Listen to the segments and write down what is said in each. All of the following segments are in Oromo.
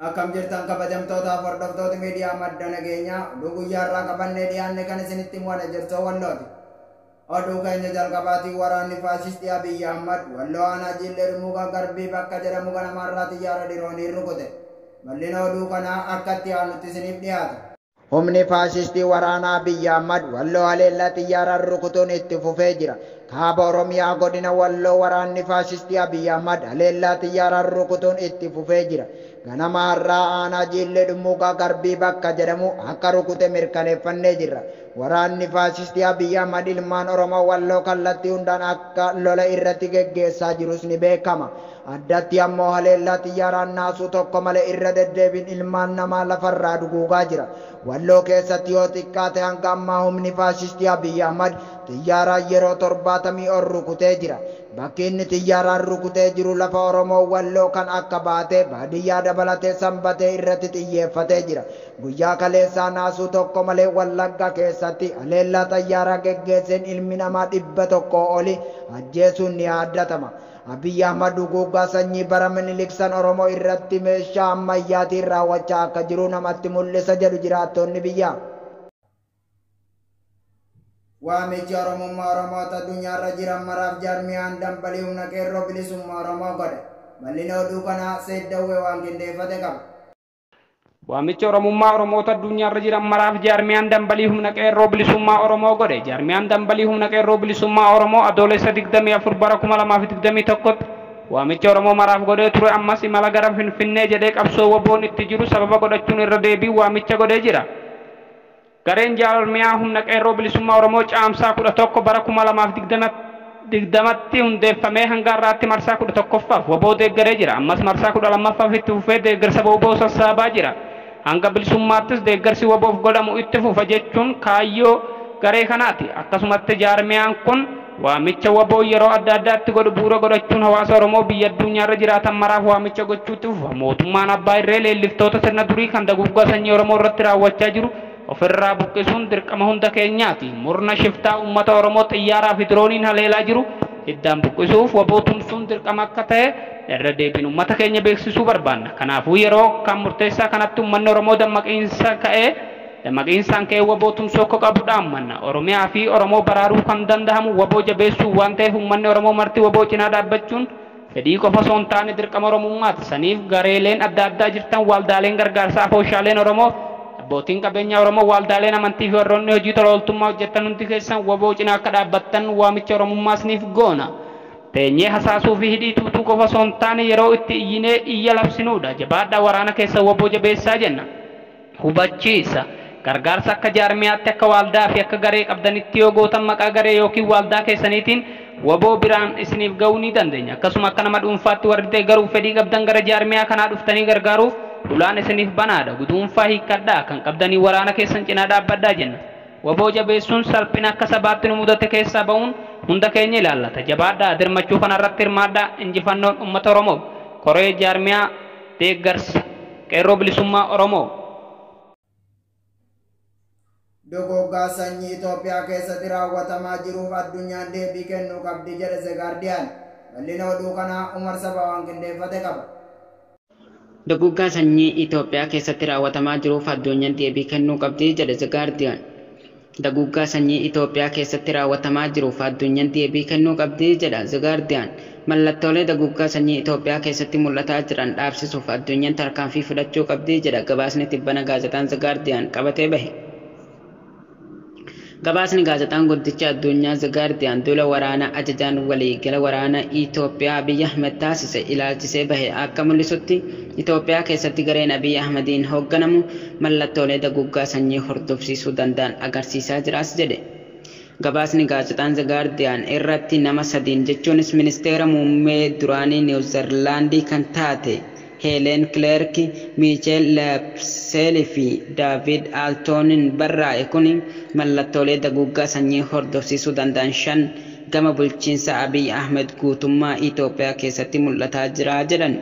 Akkam jirtan kabajamtootaaf hordoftoota miidiyaa Madda Nageenyaa? Oduu guyyaa irraa qabannee dhiyaanne kan isinitti himu ana Jirsoo Wallooti. Oduu keenya jalqabaatiin waraanni faashistii Abiyyi Ahmad Walloo aanaa Jiillee Dhummuugaa Garbii bakka jedhamu ganama irraa xiyyaara dirooniin rukute. Bal'ina oduu kanaa akka itti aanutti isiniif dhiyaata. Humni faashistii waraanaa Abiyyi Ahmad Walloo haleellaa xiyyaaraan rukutuun itti fufee jira. Kaaba Oromiyaa godina Walloo waraanni faashistii Abiyyi Ahmad haleellaa xiyyaaraan rukutuun itti fufee jira. Ganama har'aa aanaa Jiillee Dhummuugaa Garbii bakka jedhamu akka rukute mirkaneeffannee jirra. Waraanni faashistii Abiyyi Ahmad ilmaan Oromoo Walloo kallattii hundaan akka lola irratti geggeessaa jirus ni beekama. Addatti ammoo haleellaa xiyyaaraan naasuu tokko malee irra deddeebiin ilmaan namaa lafarraa duguugaa jira. Walloo keessatti yoo xiqqaate hanga ammaa humni faashistii Abiyyi Ahmad xiyyaaraan yeroo 70 ol rukutee jira. Bakki inni xiyyaaraan rukutee jiru lafa Oromoo Walloo kan akka baatee baadiyyaa dabalatee Sanbatee irratti xiyyeeffatee jira. Guyyaa kaleessaa naasuu tokko malee Wallagga keessatti haleellaa xayyaaraa geggeesseen ilmi namaa 100 oli ajjeesuun ni yaaddatama. Abiyyi Ahmad duguuggaa sanyii bara Minilik san Oromoo irratti meeshaa ammayyaatiin raawwachaa akka jiru namatti mul'isa jedhu jiraattonni biyyaa. Waamichi Oromummaa Oromoota addunyaarra jiran maraaf jaarmiyaan dambalii humna qeerroo bilisummaa Oromoo godhe. Bal'ina oduu kanaa Seeddawwee waan qindeeffate qaba. Waamicha Oromummaa Oromoota addunyaarra jiran maraaf jaarmiyaan dambalii humna qeerroo bilisummaa Oromoo godhe. Jaarmiyaan dambalii humna qeerroo bilisummaa Oromoo Adoolessa 24 bara 2021tti waamicha Oromoo maraaf godhee ture ammas imala gara Finfinnee jedhee qabsoo WBOn itti jiru sababa godhachuun irra deebiin waamicha godhee jira. Gareen jaarmiyaa humna qeerroo bilisummaa Oromoo caamsaa 11 bara 2020tti hundeeffamee hanga har'aatti marsaa 11ffaaf WBO deeggaree jira. Ammas marsaa 12ffaaf itti fufee deeggarsa WBO sassaabaa jira. Hanga bilisummaattis deeggarsi WBOf godhamu itti fufa jechuun kaayyoo garee kanaati. Akkasumatti jaarmiyaan kun waamicha WBO yeroo adda addaatti godhu bu'uura godhachuun hawaasa Oromoo biyya addunyaarra jiraatan maraaf waamicha gochuutti fufa. Mootummaan abbaa irree leelliftoota sirna durii kan duguuggaa sanyii Oromoo irratti raawwachaa jiru ofirraa buqqisuun dirqama hunda keenyaati. Murna shiftaa uummata Oromoo xiyyaaraa fi dirooniin haleelaa jiru hiddaan buqqisuuf WBO tumsuun dirqama akka ta'e irra deebiin uummata keenya beeksisuu barbaanna. Kanaafuu yeroo kan murteessaa kanatti uummanni Oromoo dammaqiinsaan ka'ee WBO tumsuu akka qabu dhaammanna. Oromiyaa fi Oromoo baraaruu kan danda'amu WBO jabeessuu waan ta'eef uummanni Oromoo marti WBO cinaa dhaabbachuun fedhii qofa osoo hin taane dirqama Oromummaati. Saniif gareeleen adda addaa jirtan waldaaleen gargaarsaa afooshaaleen Oromoo abbootiin qabeenyaa Oromoo waldaaleen amantii fi warroonni hojii tola ooltummaa hojjettan hundi keessan WBO cinaa akka dhaabbattan waamicha Oromummaa isiniif goona. Teenyee hasaasuu fi hidhii tuutuu qofa osoo hin taane yeroo itti iyyinee iyya labsinuudha. Jabaadhaa waraana keessa WBO jabeessaa jenna. Hubachiisa. Gargaarsa akka jaarmiyaatti akka waldaa fi akka garee qabdanitti yoo gootan maqaa garee yookiin waldaa keessaniitiin WBO biraan isiniif ga'uu ni dandeenya. Akkasuma akka nama dhuunfaatti warri deeggaruuf fedhii qabdan gara jaarmiyaa kanaa dhuftanii gargaaruuf ulaan isiniif banaadha. Guduunfaa hiikkadhaa kan qabdanii waraana keessan cinaa dhaabbadhaa jenna. WBO jabeessuun salphina akka sabaatti nu mudate keessaa ba'uun hunda keenya ilaallata. Jabaadhaa dirmachuu kanarratti hirmaadhaa. Injifannoon uummata Oromoo. Koree jaarmiyaa deeggarsa qeerroo bilisummaa Oromoo. Duguuggaa sanyii Itoophiyaa keessatti raawwatamaa jiruuf addunyaan deebii kennuu qabdi jedhe The Guardian. Bal'ina oduu kanaa Umar Sabaa waan qindeeffate qaba. Duguuggaa sanyii Itoophiyaa keessatti raawwatamaa jiruuf addunyaan deebii kennuu qabdi jedhe The Guardian. Duguuggaa sanyii Itoophiyaa keessatti raawwatamaa jiruuf addunyaan deebii kennuu qabdi jedha The Guardian. Mallattoolee duguuggaa sanyii Itoophiyaa keessatti mul'ataa jiran dhaabsisuuf addunyaan tarkaanfii fudhachuu qabdi jedha gabaasni tibbana gaazexaan The Guardian qabatee bahe. Gabaasni gaazexaan guddicha addunyaa The Guardian duula waraanaa ajajaan waliigala waraana Itoophiyaa Abiyyi Ahmed taasise ilaalchisee bahe akka mul'isutti Itoophiyaa keessatti gareen Abiyyi Ahmediin hoogganamu mallattoolee duguuggaa sanyii hordofsiisuu danda'an agarsiisaa jiraas jedhe. Gabaasni gaazexaan The Guardian irratti nama sadiin jechuunis ministeera muummee duraanii Niwuzerlaandii kan taate Helen Clark, Michel Lapseel fi David Altooniin barraa'e kun mallattoolee duguuggaa sanyii hordofsiisuu danda'an 5 gama bulchiinsa Abiyyi Ahmed guutummaa Itoophiyaa keessatti mul'ataa jira jedhan.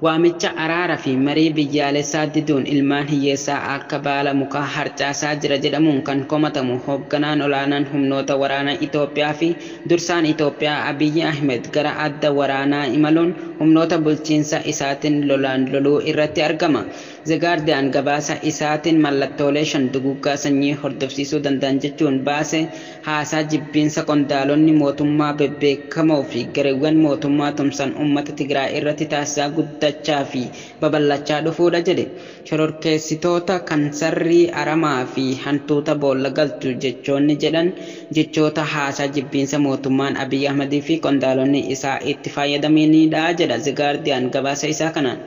Waamicha araaraa fi marii biyyaalessaa diduun ilmaan hiyyeessaa akka baala mukaa harcaasaa jira jedhamuun kan komatamu hoogganaan olaanaan humnoota waraanaa Itoophiyaa fi dursaan Itoophiyaa Abiyyi Ahmed gara adda waraanaa imaluun humnoota bulchiinsa isaatiin lolaan loluu irratti argama. The Guardian gabaasa isaatiin mallattoolee 5 duguuggaa sanyii hordofsiisuu danda'an jechuun baase haasaa jibbiinsa qondaalonni mootummaa bebbeekamoo fi gareewwan mootummaa tumsan uummata Tigraay irratti taasisaa guddachaa fi babal'achaa dhufuudha jedhe. Shororkeessitoota kansarrii aramaa fi hantuuta boolla galchu jechoonni jedhan jechoota haasaa jibbiinsa mootummaan Abiyyi Ahmadii fi qondaalonni isaa itti fayyadamanidha jedha The Guardian gabaasa isaa kanaan.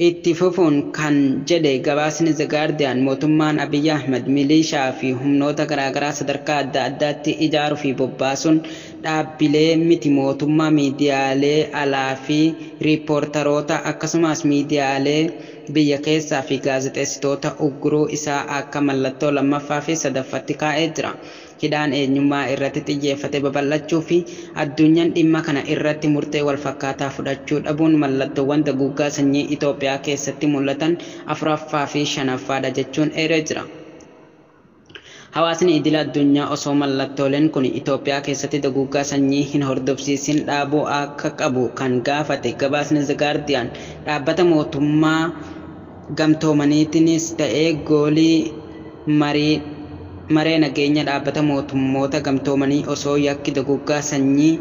Itti fufuun kan jedhe gabaasni The Guardian mootummaan Abiyyi Ahmed milishaa fi humnoota garaagaraa sadarkaa adda addaatti ijaaruu fi bobbaasuun dhaabbilee miti mootummaa miidiyaalee alaa fi riippoortaroota akkasumas miidiyaalee biyya keessaa fi gaazexeessitoota ugguruu isaa akka mallattoo lammaffaa fi sadaffaatti kaa'ee jira. Hidhaan eenyummaa irratti xiyyeeffate babal'achuu fi addunyaan dhimma kana irratti murtee walfakkaataa fudhachuu dhabuun mallattoowwan duguuggaa sanyii Itoophiyaa keessatti mul'atan 4ffaa fi 5ffaadha jechuun eeree jira. Hawaasni idil addunyaa osoo mallattooleen kun Itoophiyaa keessatti duguuggaa sanyii hin hordofsiisin dhaabuu akka qabu kan gaafate gabaasni The Guardian dhaabbata mootummaa gamtoomaniitiinis ta'ee goolii maree nageenya dhaabbata mootummoota gamtoomanii osoo yakki duguuggaa sanyii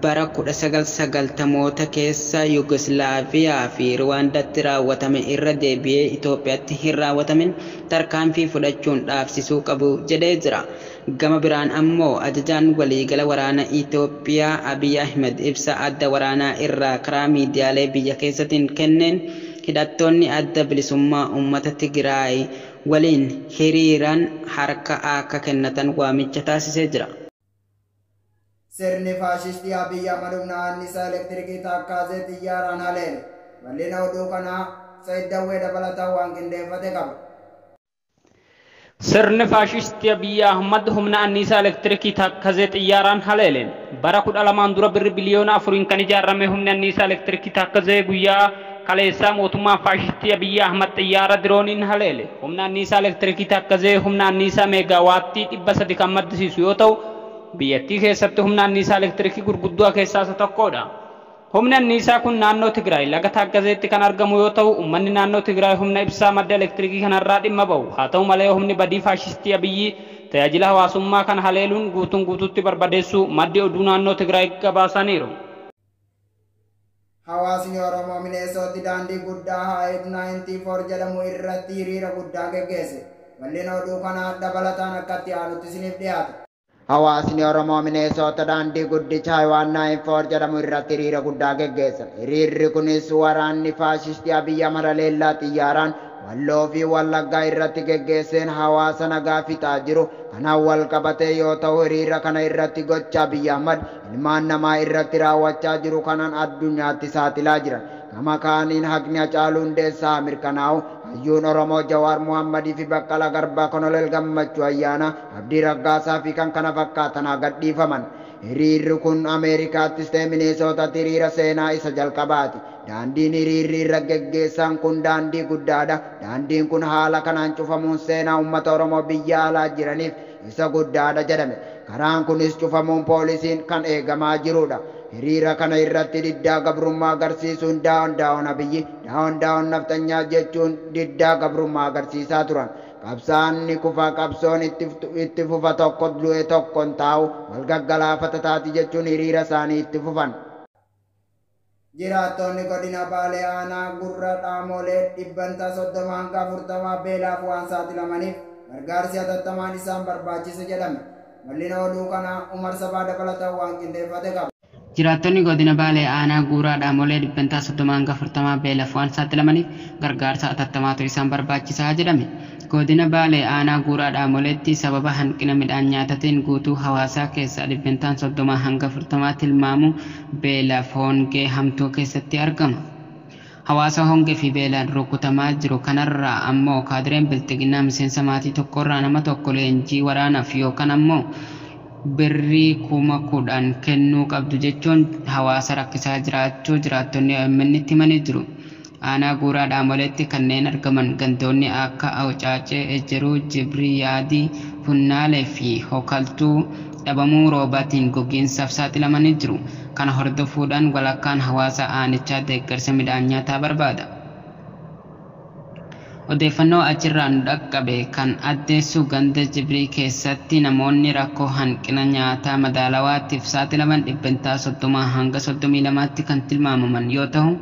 bara 1990moota keessa Yugoslaaviyaa fi Ruwaandaatti raawwatame irra deebi'ee Itoophiyaatti hin raawwatamin tarkaanfii fudhachuun dhaabsisuu qabu jedhee jira. Gama biraan ammoo ajajaan waliigala waraana Itoophiyaa Abiyyi Ahmed ibsa adda waraanaa irraa karaa miidiyaalee biyya keessaatiin kenneen hidhattoonni adda bilisummaa uummata Tigraay waliin hiriiraan harka akka kennatan waamicha taasisee jira. Sirni faashistii Abiyyi Ahmad humna anniisaa elektirikii Taakkaazee xiyyaaraan haleele. Bal'ina oduu kanaa Saayid Dawwee dabalataan waan qindeeffate qaba. Sirni faashistii Abiyyi Ahmad humna anniisaa elektirikii Taakkazee xiyyaaraan haleele. Bara 12 dura birri biliyoona 4 kan ijaarame humni anniisaa elektirikii Taakkazee guyyaa kaleessaa mootummaa faashistii Abiyyi Ahmad xiyyaara dirooniin haleele. Humna anniisaa elektirikii Taakkazee humna anniisaa meegaawaattii 300 kan maddisiisu yoo ta'u biyyattii keessatti humna anniisaa elektirikii gurguddoo keessaa isa tokkodha. Humni anniisaa kun naannoo Tigraay laga Taakkazeetti kan argamu yoo ta'u uummanni naannoo Tigraay humna ibsaa madda elektirikii kanarraa dhimma bahu. Haa ta'u malee humni badii faashistii Abiyyi tajaajila hawaasummaa kana haleeluun guutuun guutuutti barbadeessuu maddi oduu naannoo Tigraay gabaasaniiru. Hawaasni Oromoo Mineesootti daandii guddaa Haayit 94 jedhamu irratti hiriira guddaa geggeesse. Bal'ina oduu kanaa dabalataan akkatti aanutti isiniif dhiyaata. Hawaasni Oromoo Mineesoota daandii guddicha Haayit 94 jedhamu irratti hiriira guddaa geggeessan. Hiriirri kunis waraanni faashistii Abiyyi Ahmad haleellaa xiyyaaraan Walloo fi Wallaggaa irratti geggeesseen hawaasa nagaa fixaa jiru. Kanaan wal qabatee yoo ta'u hiriira kana irratti gocha Abiyyi Ahmad ilmaan namaa irratti raawwachaa jiru kanaan addunyaatti saaxilaa jiran. Gama kaaniin haqni Hacaaluu Hundeessaa mirkanaa'u hayyuun Oromoo Jawaar Muhammadii fi Baqqalaa Garbaa Koloneel Gammachuu Ayyaanaa Abdii Raggaasaa fi kan kana fakkaatan haa gadhiifaman. Hiriirri kun Ameerikaattis ta'e Mineesootatti hiriira seenaa isa jalqabaati. Daandiin hiriirri irra geggeessan kun daandii guddaadha. Daandiin kun haala kanaan cufamuun seenaa uummata Oromoo biyya alaa jiraniif isa guddaadha jedhame. Karaan kunis cufamuun poolisiin kan eegamaa jirudha. Hiriira kana irratti diddaa gabrummaa agarsiisuun daa'oon daa'oon Abiyyi, daa'oon daa'oon naftanyaa jechuun diddaa gabrummaa agarsiisaa turan. Qabsaa'onni kufaa qabsoon itti fufa tokko du'e tokko hin taa'u wal gaggalaafata taati jechuun hiriira isaanii itti fufan. Jiraattonni godina Baalee aanaa gurra dhaamolee 30 hanga 40 beelaaf waan saaxilamaniif gargaarsi hatattamaan isaan barbaachisa jedhame. Bal'ina oduu kanaa Umar Sabaa dabalataan waan qindeeffate qaba. Jiraattonni godina Baalee aanaa guuraa dhaamolee 30 hanga 40 beelaaf waan saaxilamaniif gargaarsa hatattamaatu isaan barbaachisaa jedhame. Godina Baalee aanaa guuraa dhaamoleetti sababa hanqina midhaan nyaataatiin guutuu hawaasaa keessaa 30 hanga 40 tilmaamu beelaaf hongee hamtuu keessatti argama. Hawaasa hongee fi beelaan rukutamaa jiru kanarraa ammoo kaadireen bilxiginnaa miseensa maatii tokkorraa nama tokko leenjii waraanaaf yookaan ammoo birrii 10,000 kennuu qabdu jechuun hawaasa rakkisaa jiraachuu jiraattonni OMN itti himanii jiru. Aanaa Guuraa Dhaamoleetti kanneen argaman gandoonni akka Awcaacee, Ejeruu, Jibrii, Yaadii, Funnaalee fi Hokaltuu dhabamuu roobaatiin gogiinsaaf saaxilamanii jiru. Kana hordofuudhaan walakkaan hawaasa aanichaa deeggarsa midhaan nyaataa barbaada. Odeeffannoo achirraa nu dhaqqabe kan addeessu ganda Jibrii keessatti namoonni rakkoo hanqina nyaataa madaalawaatiif saaxilaman 30% hanga 32tti kan tilmaamaman yoo ta'u,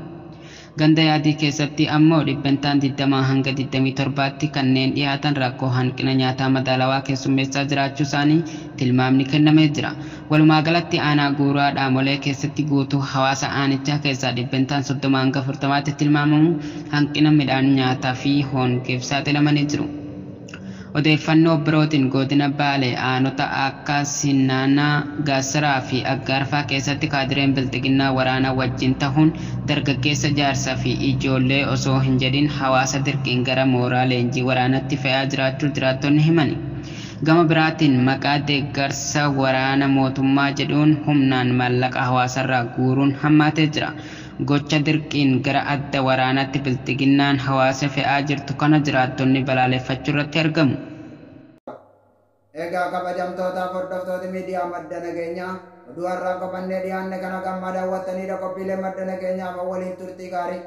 ganda Yaadii keessatti ammoo 20% hanga 27tti kanneen dhiyaatan rakkoo hanqina nyaataa madaalawaa keessummeessaa jiraachuu isaanii tilmaamni kennamee jira. Walumaa galatti aanaa Guuraa Dhaamolee keessatti guutuu hawaasa aanichaa keessaa 30% hanga 40tti tilmaamamu hanqina midhaan nyaataa fi hongeef saaxilamanii jiru. Odeeffannoo birootiin godina Baalee aanota akka Sinaanaa, Gaassaraa fi Aggaarfaa keessatti kaadireen Bilxiginnaa waraana wajjin tahuun dargaggeessa, jaarsaa fi ijoollee osoo hin jedhin hawaasa dirqiin gara mooraa leenjii waraanaatti fe'aa jiraachuu jiraattonni himani. Gama biraatiin maqaa deeggarsa waraana mootummaa jedhuun humnaan maallaqa hawaasarraa guuruun hammaatee jira. Gocha dirqiin gara adda waraanaatti Bilxiginnaan hawaasa fe'aa jirtu kana jiraattonni balaaleffachuu irratti argamu. Egaa kabajamtootaaf hordoftoota miidiyaa Madda Nageenyaa, oduu har'aaf qabannee dhiyaanne kana gammaa daawwattanidha. Qophiilee Madda Nageenyaaf waliin turtii gaarii.